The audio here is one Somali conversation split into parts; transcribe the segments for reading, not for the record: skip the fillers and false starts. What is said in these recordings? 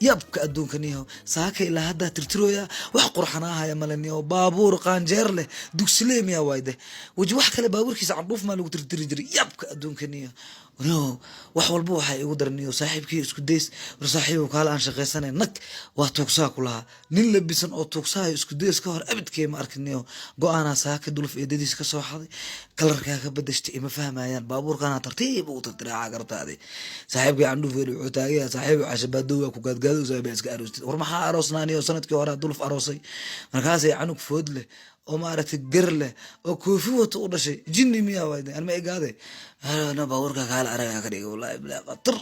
Yaabka adduunka niyahow, saaka ilaa haddaa tirtirooya, wax qurxanaahaya male niyahow. Baabuur qaanjeer leh dugsiley miyaa waayde? Weji wax kale baabuurkiisa candhuuf maa lagu tirtiri jiray. Yaabka adduunka niyahow, niyahow, wax walba waxaa igu daran niyahow saaxiibkii isku days. War saaxiibow, kaale aan shaqaysanay. Nag waa tuugsaa ku lahaa, nin labisan oo tuugsahayo isku days ka hor abidkee ma arkin niyahow. Go-aanaa saaka duluf eedadiis ka soo xaday, kalarkaa ka badashtay, ima fahmayaan. Baabuurkana tartiib ugu tirtiraaca gartaadi. Saaxiibkii candhuuf weli wuxuu taagaya, saaxiib cashabaado waa ku gaadgaado, saaxiib iska aroostid. War maxaa aroosnaa niyo? Sanadkii hore duluf aroosay, markaasay canug food leh oo maaragtay gar leh oo koofi wato u dhashay. Jinni miyaa waayde? Anma egaade na baabuurka kaala aragaa ka dhigay. Wallahi bilaa qatar,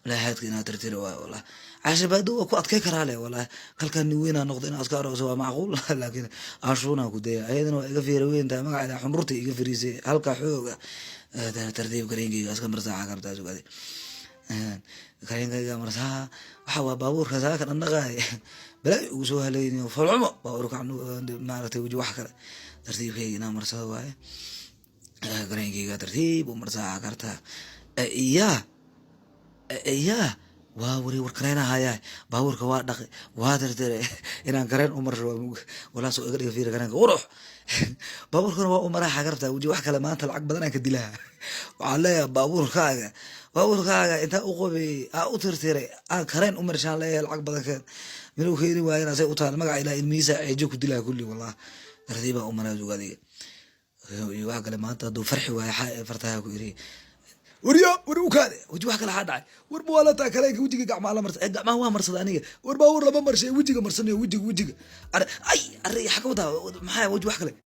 wallahi haadka inaa tirtiri waayo. Wallahi cashabaado waa ku adkay karaa leh. Wallahi kalkaan nin weynaa noqdo, inaa iska arooso waa macquul, laakiin ashuunaa ku daya. Ayadana waa iga fiira weyn tahay, magaca ilaa xunrurta iga fariisay halka xooga. Tartiib kareenkayga iska marsaaca kartaa sugaade, kareenkayga marsaa. Waxa waa baabuurka saaka dhandhaqaay balaa ugu soo halayniyo falcumo baabuurka maaragtay. Weji wax kale tartiibkayga inaa marsado waaye, kareenkayga tartiib u marsaaca kartaa. Yaa yaa waa wari, war kareenahayaa, baabuurka waa dhaqi, waa tirtire, inaan kareen u marsho walaa soo iga dhiga. Fiiri kareenka qurux, baabuurkana waa u maraaxa kartaa. Weji wax kale maanta lacag badan aan ka dilaha. Waxaan leeyahay baabuurkaaga intaa u qobeeyey, aa u tirtiray, aan kareen u marshaan leeyahay, lacag badan keen. Minuu keeni waayana say u taal, magaca ilaa ilmihiisa ceejo ku dilaa kulli. Wallah tartiibaa u maraa sugaadiga iyo wax kale. Maanta hadduu farxi waayo, xaa fartaha ku iri, warya war u kaade. Weji wax kale xaa dhacay? War mawaalataa? Kareenka wejiga gacmaha la marsa, gacmaha waa marsada aniga. War baabuur lama marshay, wejiga marsanayo, wejiga ay arre xaka wadaa maxaa? Weji wax kale.